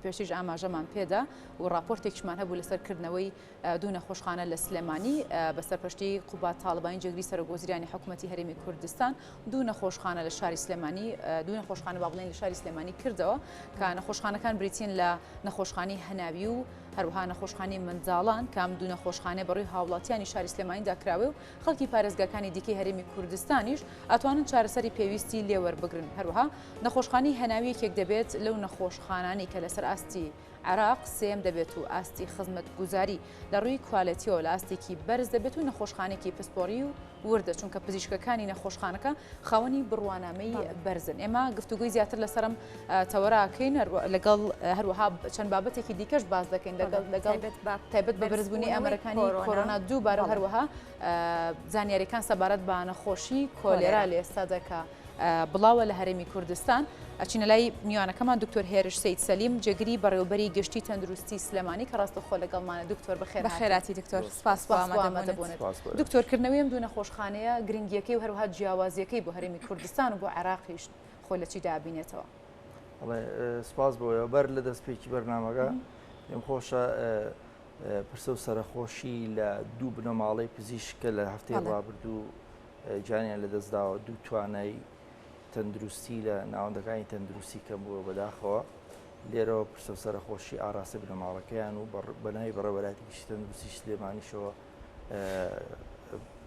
پێشتریش ئاماژەمان پێدا و ڕاپۆرتێکیشمان هەبوو لەسەر کردنەوەی دوو نەخۆشخانە لە سلێمانی بە سەرپەرشتی قوباد تاڵەبانی جێگری سەرۆک وەزیرانی حکوومەتی هەرێمی کوردستان دوو نەخۆشخانە لە شاری سلێمانی دوو نەخۆشخانە با بڵێین لە شاری سلێمانی کردەوە کە نەخۆشخانەکان بریتین لە نەخۆشخانەی هەناوی و هەروەها نەخۆشخانەی منداڵان کام دوو نەخۆشخانەیە بەڕووی هاوڵاتیانی شاری سلێمانیدا کراوە و خەڵکی پارێزگاکانی دیکەی هەرێمی کوردستانیش ئەتوانن چارەسەری پێویستی لێوەربگرن هەروەها نەخۆشخانەی هەناوی یەکێک دەبێت لەو نەخۆشخانانەی کە لەسەر ئاستی عێراق سێیەم دەبێت و ئاستی خزمەتگوزاری لە ڕووی کوالێتیەوە لە ئاستێکی بەرز دەبێت و نەخۆشخانەیەکی پسپۆڕی و وردە چونکە پزیشکەکانی نەخۆشخانەکە خاوەنی بڕوانامەی بەرزن. ئێمە گفتوگۆی زیاتر لەسەر ئەم تەوەرە ئەکەین لەگەڵ هەروەها چەند بابەتێکی دیکەش باس دەکەین لەگەڵ لەگەڵ تایبەت بە بەرزبوونی ئامارەکانی کۆرۆنا دووبارە هەروەها زانیاریەکان سەبارەت بە نەخۆشی کۆلێرا لە ئێستادا کە بڵاوە لە هەرێمی کوردستان. ئەچینە لای میوانەکەمان دکتۆر هێرش سەید سەلیم جێگری بەڕێوبەری گشتی تەندروستی سلێمانی کە ڕاستەوخۆ لەگەڵمانە. دکتۆر بەخێر بەخێراتی دکتۆر، سپاس بۆ ئامادەبوونت. دکتۆر کردنەوەی ئەم دوو نەخۆشخانەیە گرنگیەکەی و هەروەها جیاوازیەکەی بۆ هەرێمی کوردستان و بۆ عێراقیش خۆی لە چیدا ئەبینێتەوە؟ سپاس بۆ ئێوە. بەر لە دەستپێکی بەرنامەکە پێم خۆشە پرسە و سەرەخۆشی لە دوو بنەماڵەی پزیشک کە لە هەفتەی ڕابردوو گیانیان لەدەستداوە، دوو توانای تەندروستی لە ناوەندەکانی تەندروستی کەم بووە، بەداخەوە لێرەوە پرسە و سەرەخۆشی ئاراستەی بنەماڵەکەیان و بەناوی بەڕێوەبەرایەتی گشتی تەندروستی سلێمانیشەوە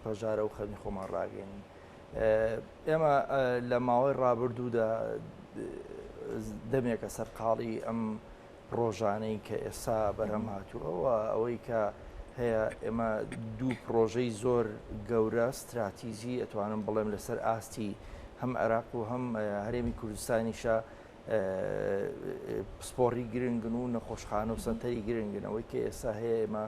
پەژارە و خەمی خۆمان ڕاگەێنین. ئێمە لە ماوەی ڕابردوودا دەمێکە سەرقاڵی ئەم پڕۆژانەی کە ئێستا بەرهەم هاتووە و ئەوەی کە هەیە ئێمە دوو پڕۆژەی زۆر گەورە ستراتیژی ئەتوانم بڵێم لەسەر ئاستی هەم عێراق و هەم هەرێمی کوردستانیشە پسپۆڕی گرنگن و نەخۆشخانە و سەنتەری گرنگن ئەوەی کە ئێستا هەیە ئێمە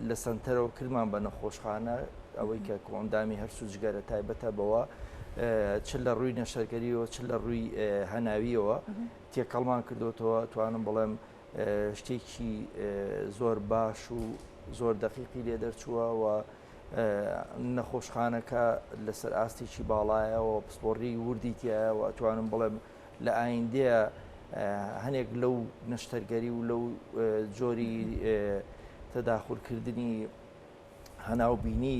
لە سەنتەرەوە کردمان بە نەخۆشخانە ئەوەی کە کۆئەندامی هەرس و جگەرە تایبەتە بەوە چ لە ڕووی نەشتەرگەریەوە چ لە ڕووی هەناویەوە تێکەڵمان کردوتەوە توانم بڵێم شتێکی زۆر باش و زۆر دەقیقی لێ دەرچووە و نەخۆشخانەکە لەسەر ئاستێکی باڵایەوە پسپۆڕی وردی تایە و ئەتوانم بڵێم لە ئایندەیە هەنێک لەو نەشتەرگەری و لەو جۆری تەداخولکردنی هەناوبینی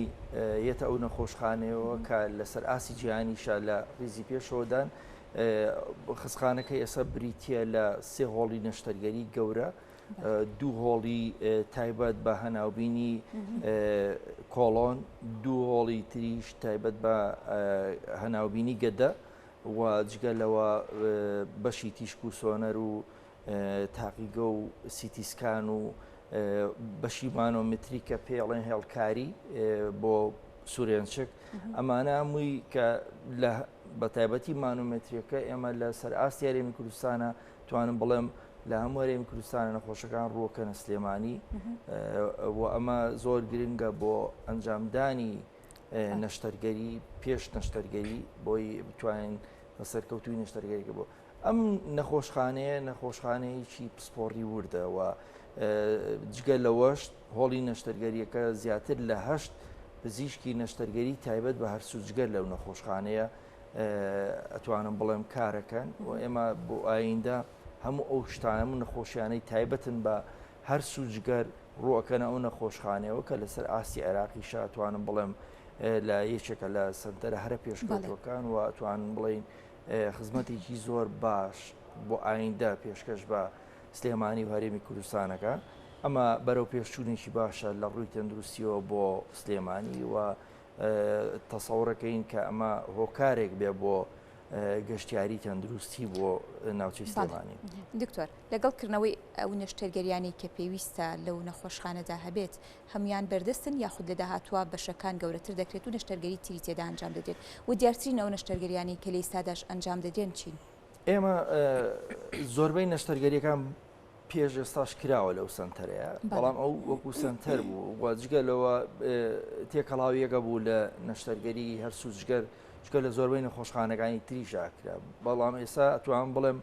یەتە ئەو نەخۆشخانەیەوە کە لەسەر ئاستی جیهانیشە لە ریزی پێشەوەدان. خەستخانەکە ئێستا بریتییە لە سێ هۆڵی نەشتەرگەری گەورە، دوو هۆڵی تایبەت بە هەناوبینی کۆڵۆن، دوو هۆڵی تریش تایبەت بە هەناوبینی گەدە و جگە لەوە بەشی تیشک و سۆنەر و تاقیگە و سیتی سکان و بەشی مانۆمتری کە پێڵێن هێڵکاری بۆ سورێنچک ئەمانە هەمووی کە لە بە تایبەتی مانۆمتریەکە ئێمە لە سەر ئاستی هەرێمی کوردستانە توانم بڵێم لە هەموو هەرێمی کوردستانە نەخۆشەکان ڕووەکەنە سلێمانی و ئەمە زۆر گرنگە بۆ ئەنجامدانی نەشتەرگەری پێش نەشتەرگەری بۆی بتوانین بە سەرکەوتوی نەشتەرگەریکە بۆ ئەم نەخۆشخانەیە نەخۆشخانەیەکی پسپۆڕی وردە و جگە لەوەش هۆڵی نەشتەرگەریەکە زیاتر لە هەشت پزیشکی نەشتەرگەری تایبەت بە هەرس و جگەر لەو نەخۆشخانەیە ئەتوانم بڵێم کارەکەن و ئێمە بۆ ئایندە هەموو ئەو شتانە و نەخۆشیانەی تایبەتن بە هەرس و جگەر ڕووەکەنە ئەو نەخۆشخانەیەوە کە لەسەر ئاستی عێراقیشە ئەتوانم بڵێم لە یەکێکە لە سەنتەرە هەرە پێشکەوتووەکان و ئەتوانم بڵێین خزمەتێکی زۆر باش بۆ ئایندە پێشکەش بە سلێمانی و هەرێمی کوردستانەکە ئەمە بەرەو پێشچوونێکی باشە لە ڕووی تەندروستیەوە بۆ سلێمانی و تەسەورەکەین کە ئەمە هۆکارێک بێ بۆ گەشتیاری تەندروستی بۆ ناوچەی سلێمانی. دکتۆر لەگەڵ کردنەوەی ئەو نەشتەرگەریانەی کە پێویستە لەو نەخۆشخانەدا هەبێت هەموویان بەردەستن یاخود لە داهاتووە بەشەکان گەورەتر دەکرێت و نەشتەرگەری تری تێدا ئەنجام دەدرێت و دیارترین ئەو نەشتەرگەریانەی کە لە ئیستاداش ئەنجام دەدرێن چین؟ ئێمە زۆربەی نەشتەرگەریەکان پێش ئێستاش کراوە لەو سەنتەرەیە بەڵام ئەو وەکو سەنتەر بوو و جگە لەوە تێکەڵاویەکە بوو لە نەشتەرگەری هەرس و جگەر چکە لە زۆربەی نەخۆشخانەکانی تریشا کرا بەڵام ئێستا ئەتوانم بڵێم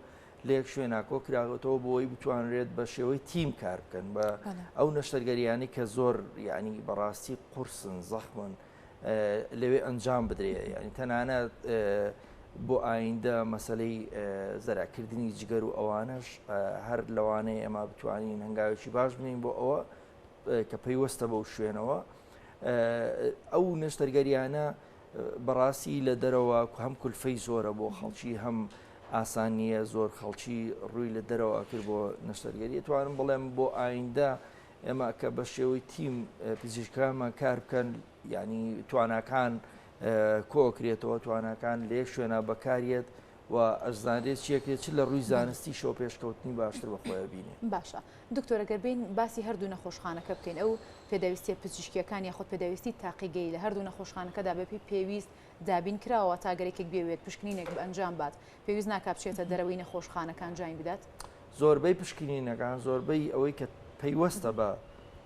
لە یەک شوێنا کۆ کراوەتەوە بۆی بتوانرێت بە شێوەی تیم کار بکەن بە ئەو نەشتەرگەریانی کە زۆر یعنی بەڕاستی قورسن زەخمن لەوێ ئەنجام بدرێ یعنی تەنانەت بۆ ئایندە مەسەلەی زەرعکردنی جگەر و ئەوانەش هەر لەوانەیە ئێمە بتوانین هەنگاوێکی باش بنین بۆ ئەوە کە پەیوەستە بەو شوێنەوە ئەو نەشتەرگەریانە بەڕاستی لە دەرەوە هەم کولفەی زۆرە بۆ خەڵکی هەم ئاسان نییە زۆر خەڵکی ڕووی لە دەرەوە کرد بۆ نەشتەرگەری توانم بڵێم بۆ ئایندە ئێمە کە بە شێوەی تیم پزیشکانمان کار بکەن یعنی تواناکان کۆکرێتەوە تواناکان لە یەک شوێنا بەکاریێت و ئەزانرێت چیەکرێت چ لە ڕووی زانستیشەوە پێشکەوتنی باشتر بە خۆیان بینێ. باشە دکتۆر گەر بێین باسی هەردوو نەخۆشخانەکە بکەین ئەو پێداویستیە پزیشکیەکان یاخود پێداویستی تاقیگەی لە هەردوو نەخۆشخانەکەدا بەپێی پێویست دابین کراوە تا گەر یەکێک بیەوێت پشکنینێک ئەنجام بات پێویست ناکا بچێتە دەرەوەی نەخۆشخانەکە ئەنجامی بدات؟ زۆربەی پشکنینەکان زۆربەی ئەوەی کە پەیوەستە بە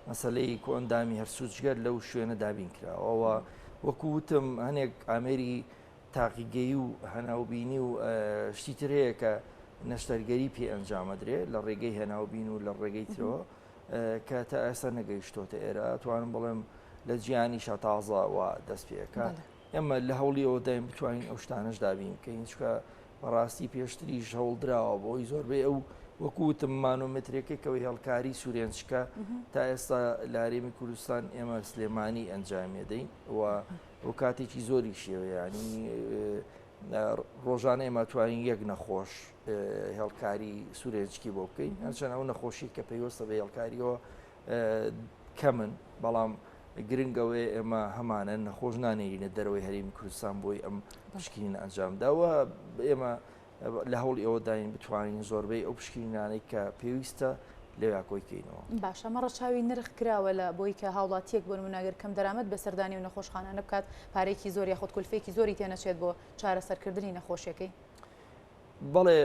مەسەلەی کۆئەندامی هەرسوچگەر لەو شوێنە دابین کراوە و وەکو وتم هەنێک ئامێری تاقیگەیی و هەناوبینی و شتی تر هەیە کە نەشتەرگەری پێ ئەنجامەدرێ لە ڕێگەی هەناوبین و لە ڕێگەی ترەوە کە تا ئێستا نەگەیشتۆتە ئێرە توانم بڵێم لە جیهانیشا تازە و دەست پێکە ئێمە لە هەوڵی ئەوەداین بتوانین ئەو شتانەش دابین بکەین چونکە بەڕاستی پێشتریش هەوڵدراوە بۆی زۆربەی ئەو وەکو وتم مانۆمەترێکەی کەەوە هێڵکاری سوورێنچکە تا ئێستا لە هەرێمی کوردستان ئێمە سلێمانی ئەنجامیدەین و و کاتێکی زۆری شێوە ینی ڕۆژانە ئێمە توانین یەک نەخۆش هێڵکاری سوورێنچکی بۆ بکەین هەرچەند ئەو نەخۆشی کە پەیوەستە بە هێڵکاریەوە کەمن بەڵام گرنگ ئەوەیە ئێمە هەمانە نەخۆش نانێرینە دەرەوەی هەرێمی کوردستان بۆی ئەم پشکنینە ئەنجامدا و ئێمە لە هەوڵی ئەوەداین بتوانین زۆربەی ئەو پشکنینانەی کە پێویستە لەویا کۆی کەینەوە. باشە ئەمە ڕەچاوی نرخ کراوە لە بۆی کە هاوڵاتیەک بۆ نمونە گەر کەم دەرامەت بێ سەردانی و نەخۆشخانانە بکات پارەیەکی زۆر یاخود کولفەیەکی زۆری تێنەچێت بۆ چارەسەرکردنی نەخۆشیەکەی؟ بەڵێ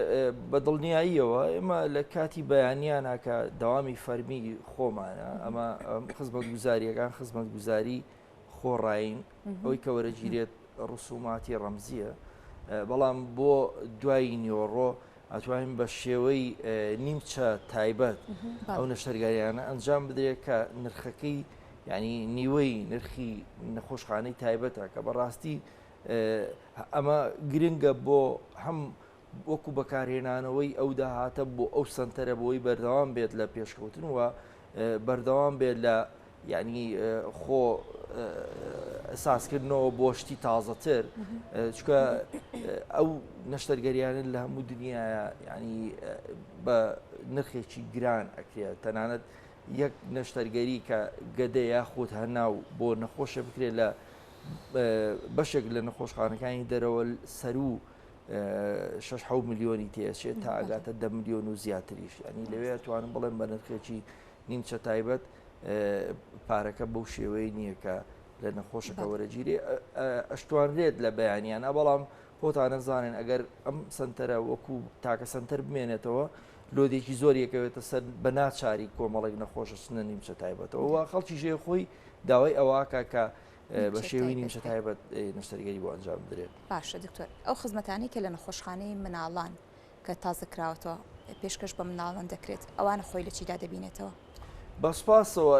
بە دڵنیاییەوە ئێمە لە کاتی بەیانیانە کە دەوامی فەرمی خۆمانە ئەمە خزمەتگوزاریەکان خزمەتگوزاری خۆڕایین ئەوەی کە وەرەگیرێت ڕسوماتی ڕەمزیە بەڵام بۆ دوای نیۆڕۆ ئەتوانین بە شێوەی نیمچە تایبەت ئەو نەشتەرگاریانە ئەنجام بدرێت کە نرخەکەی ینی نیوەی نرخی نەخۆشخانەی تایبەتە کە بەڕاستی ئەمە گرنگە بۆ هەم وەکو بەکارهێنانەوەی ئەو داهاتە بۆ ئەو سەنتەرە بۆی بەردەوام بێت لە پێشکەوتن و بەردەوام بێت لە یعنی خۆ سازکردنەوە بۆ شتی تازەتر چکە ئەو نەشتەرگەریانە لە هەموو دنیاە ینی بە نرخێکی گران ئەکرێت تەنانەت یەک نەشتەرگەری کە گەدە یاخود هەناو بۆ نەخۆشە بکرێت لە بەشێک لە نەخۆشخانەکانی دەرەوە سەروو شەش حەوت ملیۆنی تێچێت تا ئەگاتە دە ملیۆن و زیاتریش ینی لەوێ توانم بڵێم بە نرخێکی نیمچە تایبەت پارەکە بەو شێوەیە نییە کە لە نەخۆشەکە وەرەگیرێ ئەشتوانرێت لە بەیانیانە بەڵام خۆتان نەزانن ئەگەر ئەم سنتەرە وەکو تاکە سنتەر بمێنێتەوە لۆدێکی زۆر یەکەوێتە سەر بە ناچاری کۆمەڵێک نەخۆشە چنە نیمچە تایبەتەوە خەڵکی ژێ خۆی داوای ئەوەکە کە بە شێوەی نیمچە تایبەت نەشتەرگەری بۆ ئەنجام بدرێت. باشە دکتۆر ئەو خزمەتانەی کە لە نەخۆشخانەی مناڵان کە تازە کراوەتەوە پێشکەش بە مناڵان دەکرێت ئەوانە خۆی لە چیدا دەبینێتەوە؟ بە سوپاسەوە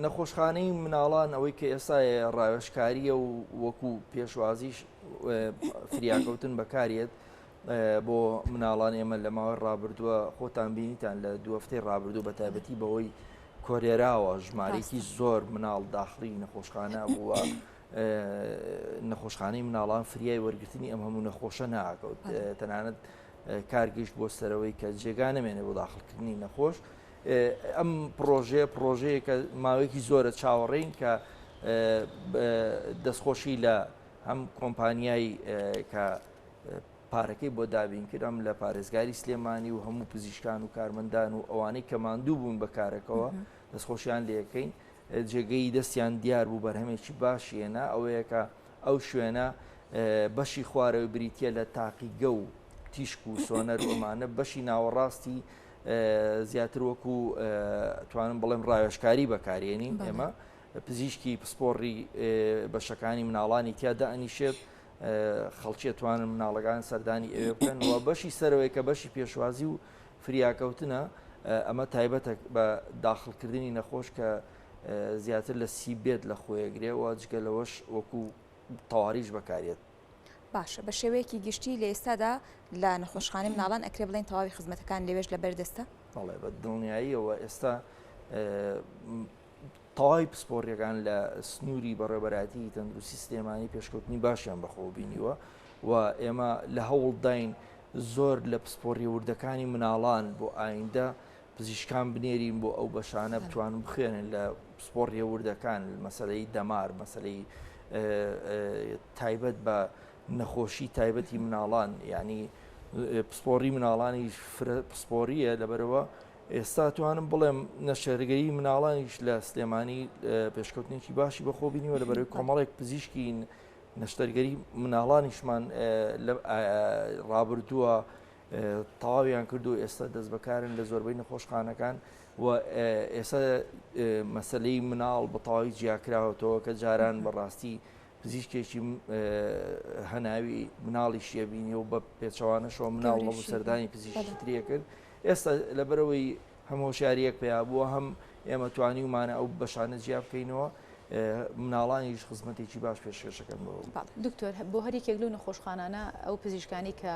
نەخۆشخانەی مناڵان ئەوەی کە ئێستا ڕاوێژکاریە و وەکو پێشوازیش فریاکەوتن بەکارێت بۆ مناڵان ئێمە لە ماوەی ڕابردووە خۆتان بینیتان لە دووەفتەی ڕابردوو بە تایبەتی بەوەی کۆرێراوە ژمارەیەکی زۆر مناڵ داخڵی نەخۆشخانە بووە نەخۆشخانەی مناڵان فریای وەرگرتنی ئەم هەموو نەخۆشە ناکەوت تەنانەت کارگەیشت بۆ سەرەوەی کە جێگا نەمێنێ بۆ داخڵکردنی نەخۆش ئەم پرۆژەیە پرۆژەیە کە ماوەیەکی زۆرە چاوەڕێین کە دەستخۆشی لە هەم کۆمپانیای کە پارەکەی بۆ دابین کرد ئەم لە پارێزگاری سلێمانی و هەموو پزیشکان و کارمەندان و ئەوانەی کە ماندوو بوون بە کارەکەوە دەستخۆشیان لەکەین جێگەی دەستیان دیار بوو بەرهەمێکی باشیێنا ئەوەیە کە ئەو شوێنە بەشی خوارەوەی بریتە لە تاقیگە و تیشک و سۆنەر و ئەمانە بەشی ناوەڕاستی زیاتر وەکو توانم بڵێم ڕاوێژکاری بەکارێنین ئێمە پزیشکی پسپۆڕی بەشەکانی مناڵانی تیا دائەنیشێت خەڵکی ئەتوانن مناڵەکان سەردانی ئەوێ بکەن و بەشی سەرەوەی کە بەشی پێشوازی و فریاکەوتنە ئەمە تایبەتە بە داخڵکردنی نەخۆش کە زیاتر لە سی بێت لە خۆیەگرێ و جگە لەوەش وەکو تەواریش بەکارێت. باشە بە شێوەیەکی گشتی لە ئێستادا لە نەخۆشخانەی مناڵان ئەکرێ بڵێین تەواوی خزمەتەکان لەوێش لەبەر دەستە؟ بەڵێ بە دڵنیاییەوە ئێستا تەواوی پسپۆڕیەکان لە سنووری بەڕێوەبەرایەتی تەندروستی سلێمانی پێشکەوتنی باشیان بەخۆوە بینیوە و ئێمە لە هەوڵداین زۆر لە پسپۆڕیە وردەکانی مناڵان بۆ ئایندە پزیشکان بنێرین بۆ ئەو بەشانە بتوانن بخوێنن لە پسپۆڕیە وردەکان مەسلەی دەمار مەسلەی تایبەت بە نەخۆشی تایبەتی مناڵان یعنی پسپۆڕی مناڵانی پسپۆریە لەبەرەوە ئێستا توانم بڵێم نەشتەرگەری مناڵانیش لە سلێمانی پێشکەوتنێکی باشی بەخۆ بینیوە لە بەرەوەی کۆمەڵێک پزیشکی نەشتەرگەری مناڵانیشمان لە ڕابردووە تەواویان کردو ئێستا دەست بەکارن لە زۆربەی نەخۆشخانەکان و ئێستا مەسلەی مناڵ بە تەواوی جیاکراوەتەوە کە جاران بەڕاستی پزیشکێکی هەناوی مناڵیشیە بینی و بە پێچەوانەشەوە مناڵ لە سەردانی پزیشکی تریە کرد ئێستا لەبەرئەوەی هەم هۆشیارییەک پەیا بووە هەم ئێمە توانیومانە ئەو بەشانە جیا بکەینەوە مناڵانیش خزمەتێکی باش پێشکەشەکەن بۆ دکتۆر بۆ هەر یەکێک لەو نەخۆشخانانە ئەو پزیشکانی کە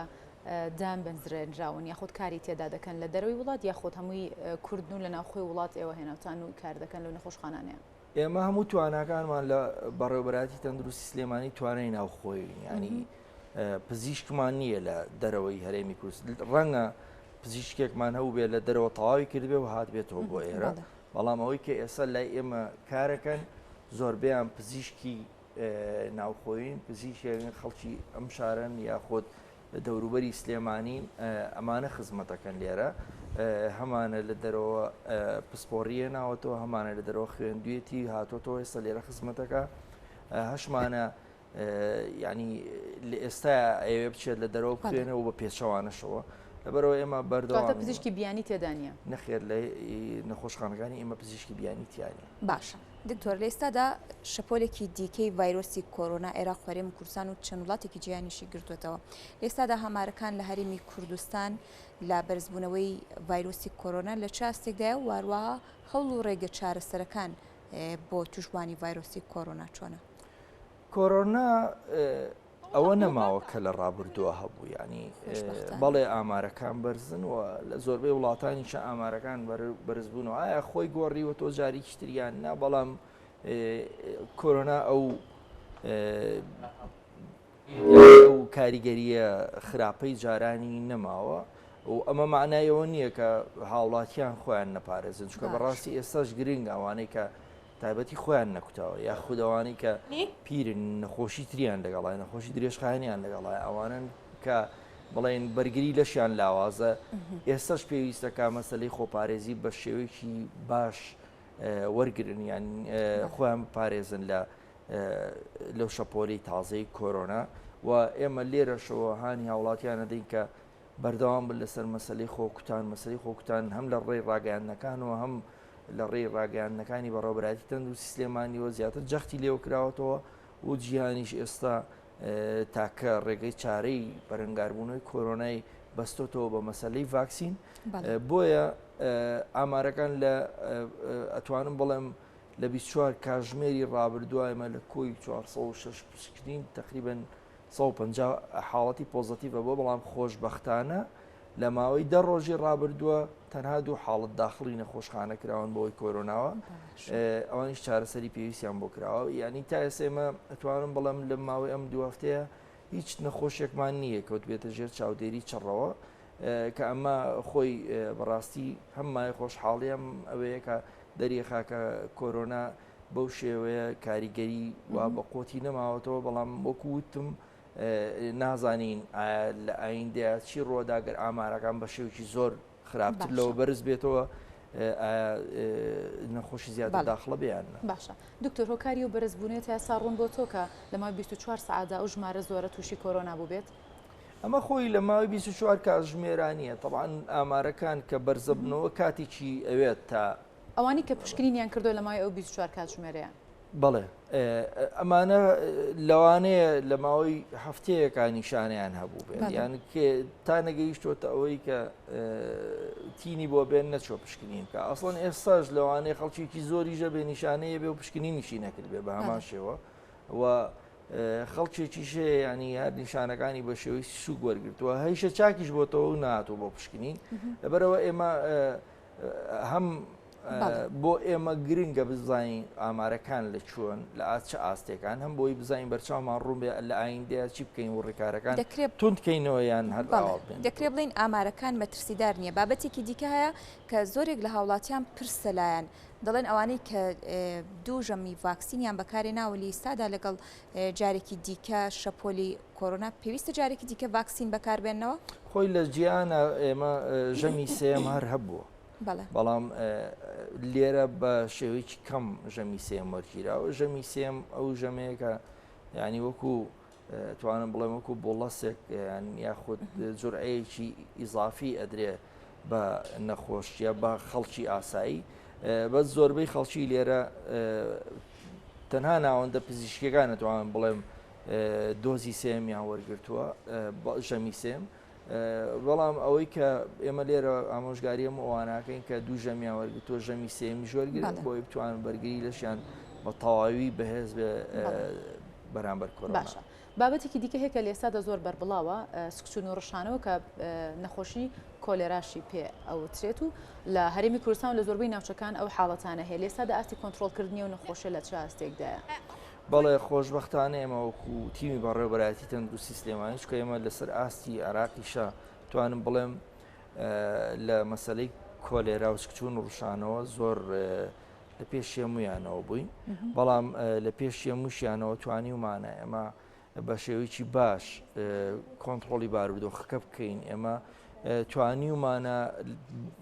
دان بەنزرێنراون یاخود کاری تێدا دەکەن لە دەرەوەی وڵات یاخود هەمووی کوردن و لە ناوخۆی وڵات ئێوە هێناوتان و کار دەکەن لەو نەخۆشخانانەیە؟ ئێمە هەموو تواناکانمان لە بەڕێوەبەرایەتی تەندروستی سلێمانی توانای ناوخۆیین یعنی پزیشکمان نییە لە دەرەوەی هەرێمی کوردستان ڕەنگە پزیشکێکمان هەبوو بێت لە دەرەوە تەواوی کردبێ و هاتبێتەوە بۆ ئێرە بەڵام ئەوەی کە ئێستا لای ئێمە کارەکەن زۆربیان پزیشکی ناوخۆین پزیشکێکن خەڵکی ئەم شارن یاخود دەوروبەری سلێمانین ئەمانە خزمەتەکەن لێرە هەمانە لە دەرەوە پسپۆڕیە ناوەتەوە هەمانە لە دەرەوە خوێندوێتی هاتۆتەوە ئێستا لێرە خزمەتەکە هەشمانە ینی لە ئێستا ئەوێ بچێت لە دەرەوە بخوێنەوە بە پێچەوانەشەوە لەبەرەوە ئێمە بەردەوام پزیشکی بیانی تێدانە نەخێر لە نەخۆشخانەکانی ئێمە پزیشکی بیانی تیانە باشە دکتۆر لە ئێستادا شەپۆلێکی دیکەی ڤایرۆسی کۆرۆنا عێراق و هەرێمی کوردستان و چەند وڵاتێکی جیهانیشی گرتووەتەوە. لە ئێستادا هامارەکان لە هەرێمی کوردستان لە بەرزبوونەوەی ڤایرۆسی کۆرۆنا لە چ ئاستێکدایە و هەروەها هەوڵ و ڕێگە چارەسەرەکان بۆ تووشبووانی ڤایرۆسی کۆرۆنا چۆنە؟ کۆرۆنا ئەوە نەماوە کە لە ڕابردووە هەبوو ینی بەڵێ ئامارەکان بەرزن و لە زۆربەی وڵاتانیشە ئامارەکان بەرزبوون و ئایا خۆی گۆڕیوە تۆ جارێکی تریان نا بەڵام کۆرۆنا ئەو ئەو کاریگەریە خراپەی جارانی نەماوە و ئەمە معنایەوە نییە کە هاوڵاتیان خۆیان نەپارێزن چکە بەڕاستی ئێستاش گرنگ ئەوانەی کە تایبەتی خۆیان نەکوتاوە یاخود ئەوانەی کە پیرن نەخۆشی تریان لەگەڵای نەخۆشی درێژخایەنیان لەگەڵای ئەوانن کە بڵێن بەرگری لەشیان لاوازە ئێستاش پێویستە کا مەسلەی خۆپارێزی بە شێوەیەکی باش وەرگن یان خۆیان بپارێزن لە لەو شەپۆلی تازەی کۆرۆنا و ئێمە لێرەشەوە هانی هاوڵاتیانە دەین کە بەردەوام بن لەسەر مەسەلەی خۆکوتان، مەسەلەی خۆکوتان هەم لە ڕێی ڕاگەیاندنەکانەوە هەم لە ڕێی ڕاگەیاندنەکانی بەڕێوەبەرایەتی تەندروستی سلێمانیەوە زیاتر جەختی لێوە کراوەتەوە و جیهانیش ئێستا تاکە ڕێگەی چارەی بەرەنگاربوونەوەی کۆرۆنای بەستۆتەوە بە مەسەلەی ڤاکسین بۆیە ئامارەکان لە ئەتوانم بڵێم لە 24 کاژمێری ڕابردووە ئێمە لە کۆی 406 پشکنین تقریبن 150 حاڵەتی پۆزەتیڤە بۆ بەڵام خۆشبەختانە لە ماوەی دە ڕۆژی ڕابردووە تەنها دوو حاڵەت داخڵی نەخۆشخانە کراون بەوەی کۆرۆناوە ئەوانیش چارەسەری پێویستیان بۆ کراوە یعنی تا ئێستا ئێمە ئەتوانم بڵێم لە ماوەی ئەم دوو هەفتەیە هیچ نەخۆشێکمان نییە کەوت بێتە ژێر چاودێری چڕەوە کە ئەمە خۆی بەڕاستی هەم مای خۆشحاڵی ئەم ئەوەیە کە دەریخا کە کۆرۆنا بەو شێوەیە کاریگەری وا بە قۆتی نەماوەتەوە بەڵام وەکو وتم نازانین ئایا لە ئایندەیە چی ڕۆدا گەر ئامارەکان بە شێوکی زۆر خراپتر لەوە بەرز بێتەوە نەخۆشی زیاتر داخڵە بیان باشە دکتۆر هۆکاری و بەرزبوونێت تا ئێستا ڕوون بۆ تۆ کە لە ماوەی 24 سەعاتدا ئەو ژمارە زۆرە تووشی کۆرۆنا بووبێت؟ ئەمە خۆی لە ماوەی 24 کاتژمێرانیە طبعا ئامارەکان کە بەرزەبنەوە کاتێکی ئەوێت تا ئەوانەی کە پشکنینیان کردووە لە ماوەی ئەو 24 کاتژمێرەیە. بەڵێ ئەمانە لەوانەیە لە ماوەی هەفتەیەکا نیشانەیان هەبوو بێت یان تا نەگەیشتۆتە ئەوەی کە تینی بۆ بێن نەچوە پشکنین بکە ئەسڵەن ئێستاش لەوانەیە خەڵکیکی زۆریشە بێ نیشانەیە بێ و پشکنینیشی نەکرد بێ بە هەمان شێوە و. خەڵکێکیش هەیە ینی هەر نیشانەکانی بە شێوەی سوک وەرگتووە هەیشە چاکیش بۆتەوە و ناتوە بۆ پشکنین لەبەرەوە ئێمە هەم بۆ ئێمە گرنگە بزانین ئامارەکان لە چۆن لە ئاست چ ئاستێکان هەم بۆی بزانین بەرچاومان ڕوون بێ لە ئایندەیە چی بکەین و ڕێکارەکان دەکرێت توندکەینەوە یان هەر دەکرێت بڵین ئامارەکان مەترسیدار نییە بابەتێکی دیکە هەیە کە زۆرێک لە هاوڵاتیان پرسە لایەن دەڵێن ئەوانەی کە دوو ژەمی ڤاکسینیان بەکارێناوە لە ئیستادا لەگەڵ جارێکی دیکە شەپۆلی کۆرۆنا پێویستە جارێکی دیکە ڤاکسین بەکاربێنەوە؟ خۆی لە جیهانە ئێمە ژەمی سێم هەر هەبووە بەڵام لێرە بە شێوەیەکی کەم ژەمی سێم وەرگیراوە ژەمی سێم ئەو ژەمەیەکە ینی وەکو توانم بڵێم وەکو بۆڵەسێک یان یاخود جورعەیەکی ئیزافی ئەدرێ بە نەخۆشیە بە خەڵکی ئاسایی بەس زۆربەی خەڵکی لێرە تەنها ناوەندە پزیشکیەکان توانم بڵێم دۆزی سێمیان وەرگتووە ژەمی سێم بەڵام ئەوەی کە ئێمە لێرە ئامۆژگاری هەموو ئەواناکەین کە دوو ژەمیان وەرگتووە ژەمی سێمی ژۆرگرن بۆی بتوان بەرگری لەشیان بە تەواوی بەهێز بێ بەرامبەر کۆرۆنا. باشە بابەتێکی دیکە هەیە کە لە ئێستادا زۆر بەربڵاوە سکچوون و ڕشانەوە کە نەخۆشی کۆلێراشی پێ ئەوترێت و لە هەرێمی کوردستان و لە زۆربەی ناوچەکان ئەو حاڵەتانە هەیە لە ئێستادا ئاستی کۆنترۆڵکردنی ئەو نەخۆشیە لە چ ئاستێکدایە؟ بەڵێ خۆشبەختانە ئێمە وەکو تیمی بەڕێوەبەرایەتی تەندروستی سلێمانی چونکە ئێمە لەسەر ئاستی عێراقیشە توانم بڵێم لە مەسلەی کۆلێرا و سکچوون و ڕشانەوە زۆر لە پێش هەموویانەوە بووین بەڵام لە پێش هەمووشیانەوە توانیومانە ئێمە بە شێوەیەکی باش کۆنتترۆلی بارودۆخەکە بکەین ئێمە توانیومانە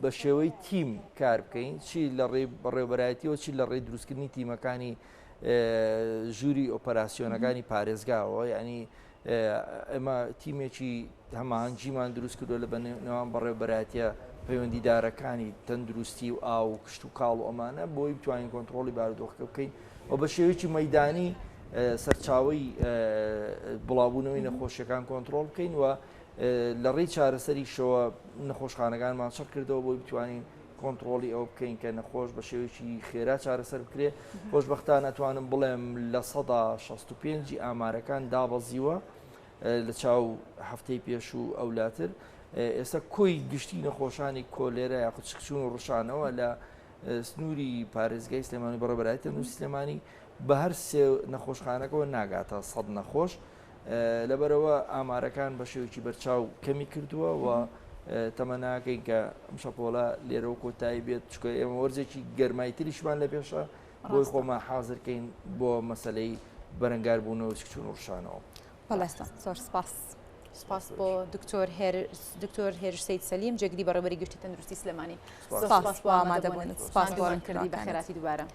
بە شێوەی تیم کار بکەین چی لە ڕێ بەڕێوبەرایەتیەوە چی لە ڕێی دروستکردنی تیمەکانی ژووری ئۆپەراسیۆنەکانی پارێزگاوە یعنی ئێمە تیمێکی هەماهەنگیمان دروست کردووە لە نێوان بەڕێوەبەرایەتیە پەیوەندیدارەکانی تەندروستی و ئاو و کشتوکاڵ و ئەمانە بۆی بتوانین کۆنترۆڵی بارودۆخەکە بکەین و بە شێوەیەکی مەدانی سەرچاوەی بڵاوبوونەوەی نەخۆشیەکان کۆنترۆڵ بکەین و لە ڕێی چارەسەریشەوە نەخۆشخانەکانمان چڕ کردەوە بۆی بتوانین کۆنترۆڵی ئەوە بکەین کە نەخۆش بە شێوەیەکی خێرا چارەسەر بکرێ خۆشببختانە توانم بڵێم 65% ئامارەکان دابەزیوە لە چاو هەفتەی پێشوو ئەولاتر ئێستا کۆی گشتی نەخۆشانی کۆلێرا یاخود سکچوون و ڕشانەوە لە سنووری پارێزگای سلێمانی بەڕێوەبەرایەتی تەندروستی سلێمانی بە هەر سێ نەخۆشخانەکەەوە ناگاتە سەد نەخۆش لەبەرەوە ئامارەکان بە شێوەیەکی بەرچاو کەمی کردووە و تەمەناکەین کە ئەم شەپۆلە لێرەوە کۆتایی بێت چکە ئێمە وەرزێکی گەرمای تریشمان لە پێشە بۆی خۆمان حازرکەین بۆ مەسلەی بەرەنگاربوونەوە سکچوون و ڕشانەوە. بەڵێ زۆر سپاس. سپاس بۆ دکتۆر هێر دکتۆر هێرش سید سەلیم جێگری بەڕێوەبەری گشتی تەندروستی سلێمانی. زۆر سپاس بۆ ئامادەبوونت. سپاس بۆ کردی بەخێراتی دووبارە.